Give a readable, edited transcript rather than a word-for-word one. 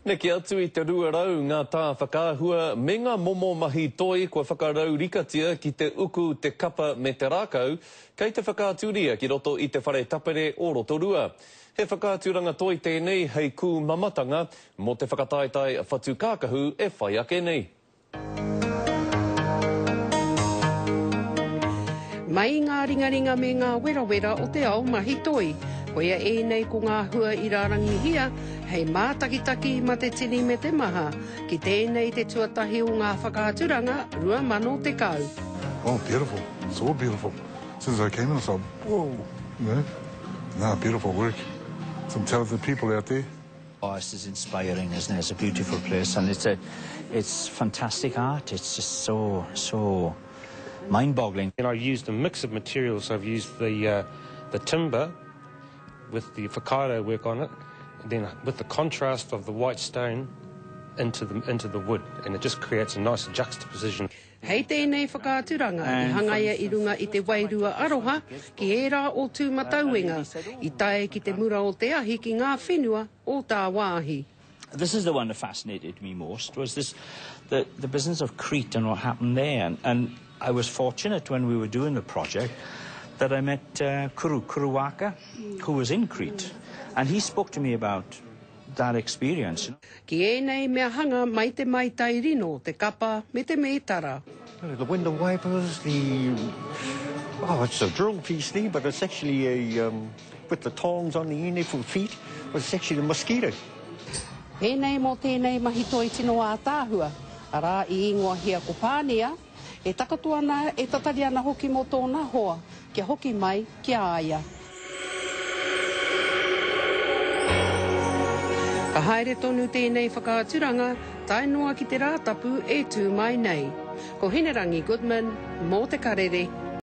Neke atu i te 200 ngā tā whakaahua me ngā momo mahi toi kua whakaraurikatia ki te uku, te kapa me te rākau, kei te whakaaturia ki roto i te Whare Tapere o Rotorua. He whakaaturanga toi tēnei hei kūmamatanga mō te whakataetae whatu kākahu e whai ake nei. Mai i ngā ringaringa me ngā werawera o te ao mahi toi, koia ēnei ko ngā hua i rārangihia hei mātakitaki ma te tini me te maha, ki tēnei te tuatahi o ngā whakaaturanga 2010. Oh beautiful, it's all beautiful. As soon as I came in I was like whoa, you know, nah beautiful work, some talented people out there. Oh, this is inspiring, isn't it? It's a beautiful place and it's a, it's fantastic art. It's just so, so mind-boggling. And I've used a mix of materials. I've used the, uh, the timber with the whakairo work on it, and then with the contrast of the white stone into the, into the wood, and it just creates a nice juxtaposition. Hei tēnei whakaaturanga i hangaia i runga i te wairua aroha ki ērā o Tūmatauenga i tae ki te mura o te ahi ki ngā whenua o tāwāhi. This is the one that fascinated me most, was this, the, the business of Crete and what happened there. And, and I was fortunate when we were doing the project that I met uh, Kuru Kuruwaka, who was in Crete. And he spoke to me about that experience. Ki ēnei mea hanga mai te maitai rino, te kapa me te mētara. The window wipers, the... Oh, it's a drill piece there, but it's actually a... Um, with the tongs on the end for feet, but it's actually a mosquito. Pēnei mō tēnei mahi toi tino ātaahua, arā, i ingoahia ko Pānia, e takoto ana, e tatari ana hoki mō tōna hoa kia hoki mai ki a ia. Ka haere tonu tēnei whakaaturanga tae noa ki te Rātapu e tū mai nei. Ko Hinerangi Goodman mō Te Karere.